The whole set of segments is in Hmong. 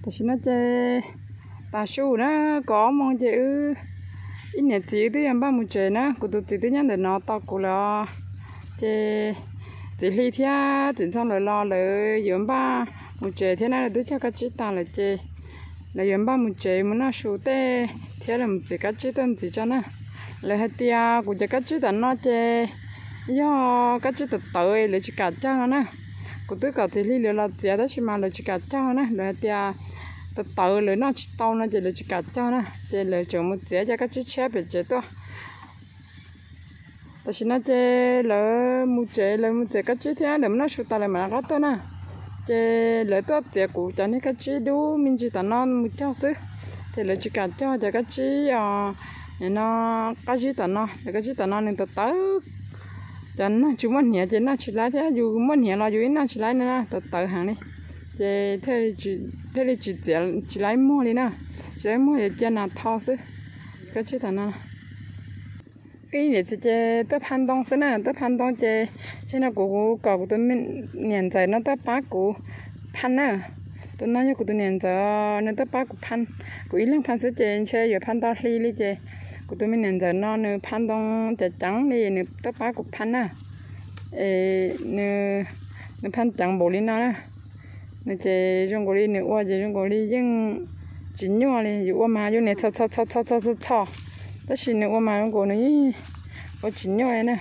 Tam sim no ces tas su na, kaum ob moos ces wb ib niam txiv wb twb yuav npaj mus tsev na. Kuv tus txiv twb nyob ntawm no tos kuv lawm os. Ces txiv Hli thiab txiv Ntxhoo lawv los lawv yuav npaj mus tsev thiab na, lawv twb cog kab tsib tas lawm ces lawv yuav npaj mus tsev mus noj su tej thiab lawv mus txiav kab tsib tuaj ntxiv tso na. Lawv hais tias kuv cov kab tsib tam no ces yog kab tsib tawv tawv lawv tsis kam cog no na. Kuv twb kom txiv Hli lawv los txiav tab sis mas lawv tsis kam cog na, lawv hais tias tawv tawv lawv noj tsis tau no ces lawv tsis kam cog na, ces lawv tseem mus txiav cov kab tsib tshiab pem tsev tuaj. Tam sim no ces lawv mus tsev, lawv mus txiav kab tsib thiab lawv mus noj su tas lawv mam rov qab tuaj na. Ces lawv tuaj txiav kuv cov niag kab tsib dub me ntsis tom no mus cog xwb, ces lawv tsis kam cog cov kab tsib os. Nim no kab tsib tom no, cov kab tsib tom no nws tawv tawv, cov neeg tsis muaj hniav ces noj tsis laib thiab, yus muaj hniav los yus yeej noj tsis laib na, tawv tawv heev li. Ces thiaj li tsis txiav tsis laib muag li na, tsis laib muag yuav cia nas tho xwb. Kab tsib tom no ib niam txiv ces tuaj phaj ntoo xwb na, tuaj phaj ntoo ces thiab no kuv kom kuv tus niam ntxawm no tuaj pab kuv phaj na. Tus no yog kuv tus niam ntxawm, nws tuaj pab kuv phaj, kuv ib leeg phaj xwb ces ntshe yuav phaj ntau hli li ces kuv tus me niam ntxawm no nws phaj ntoo ceev ceev li nws tuaj pab kuv phaj na. Es nws phaj ceev npaum li no na. Nws ces zoo nkaus li nws ua ces zoo nkaus li yeej tsis nyuaj li, yus ua mas yus niam txhos txhos txhos txhos txhos txhos, tab sis nws ua mas zoo nkaus nws yeej ua tsis nyuaj li na.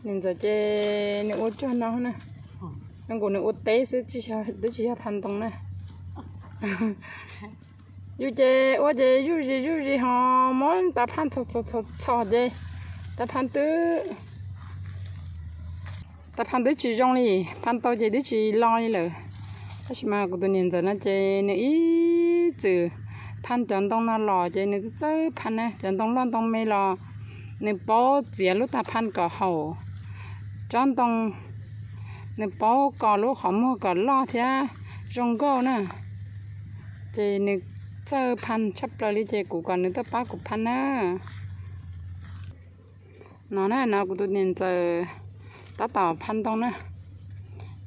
Niam ntxawm ces nws ua cuag no na, zoo nkaus nws ua teb xwb, twb tsis yog phaj ntoo na. Yus ces ua ces zuj zus zuj zus ho muab tas phaj txhos txhos txhos ces tas phaj twb tas phaj twb tsis zoo li, phaj tau ces twb tsis lo li lawm. Tab sis mas kuv tus niam ntxawm no ces nws ib txwm phaj cov ntoo no los ces nws txawj txawj phaj na, cov ntoo loj ntoo me los nws paub txiav lub tas phaj kom haum tsob ntoo, nws paub kos lub qhov muag kom loj thiab zoo nkauj na. Ces nws txawj phaj tshaj plaws li ces kuv kom nws tuaj pab kuv phaj na. No na, no kuv tus niam ntxawm tab tom phaj ntoo na.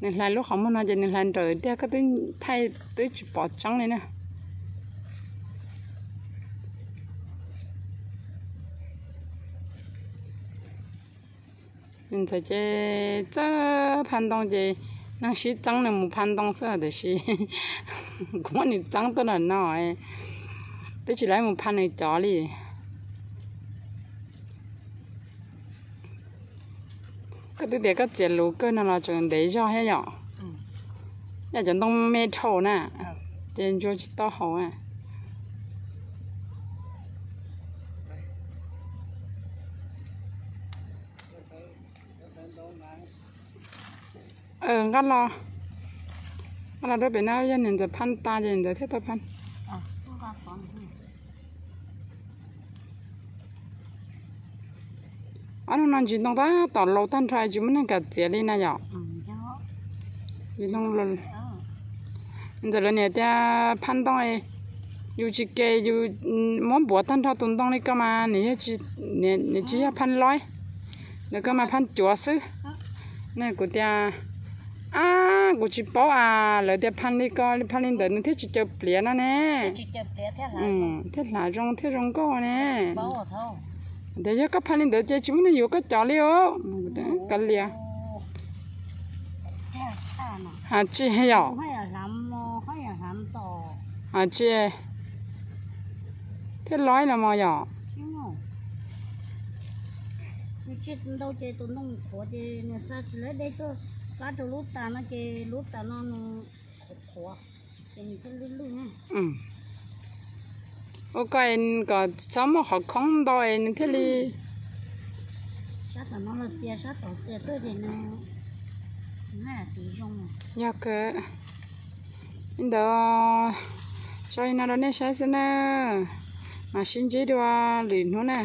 Nws hlais lub qhov muag no ces nws hlais nrawm tiag, koj twb thaij twb tsis pom tseeb li na. Niam ntxawm ces txawj phaj ntoo ces neeg sib txeeb nws mus phaj ntoo xwb tiam sis kuv muab nws txeeb tuaj ntawm no, twb tsis laib mus phaj nws cov li. Koj twb tias koj txiav luv kawg no los tseem ntev zog thiab yom. Yog cov ntoo me dhau na, ces ntsuas tsis tau haum na. Nqa los, nqa los rau pem no, yog niam ntxawm phaj tas ces niam ntxawm thiaj tau phaj. Ob hnub no ntsis ntoo tab tom laus tag nrho tsis muaj neeg kam txiav li na yom. Ntxawm lawv niam tias phaj ntoo, yus tsis ke yus muab npuav tag nrho tus ntoo li ko mas nws yog, nws tsis yog phaj loib, ntawm ko mas phaj cuav xwb. Ne kuv tias, ab, kuv tsis paub as, lawv tias phaj li ko phaj li ntawd nws thiaj tsis caw pliav no ne, thiaj hlav zoo thiaj zoo nkauj ne. Tias yog koj phaj li ntawd ces tsis muaj neeg yuav koj cov li os. Kav liam. Has tsis yom? Has tsis thiaj loib los mas yom? Ntau ces tus ntoo qhuav ces nws xa tsis laib dej tuaj plab rau lub tas no ces lub tas no nws qhuav qhuav, ces nws thiaj lwj lwj. Ua ko kom txhob muaj qhov khoob ntau es nws thiaj li. Sab tom no los txias, sab tom txias tuaj ces nws haj yam tsis zoo. Yog kawg. Li ntawd, tso li no rau nej saib xwb na, mam sib ntsib dua lwm hnub na.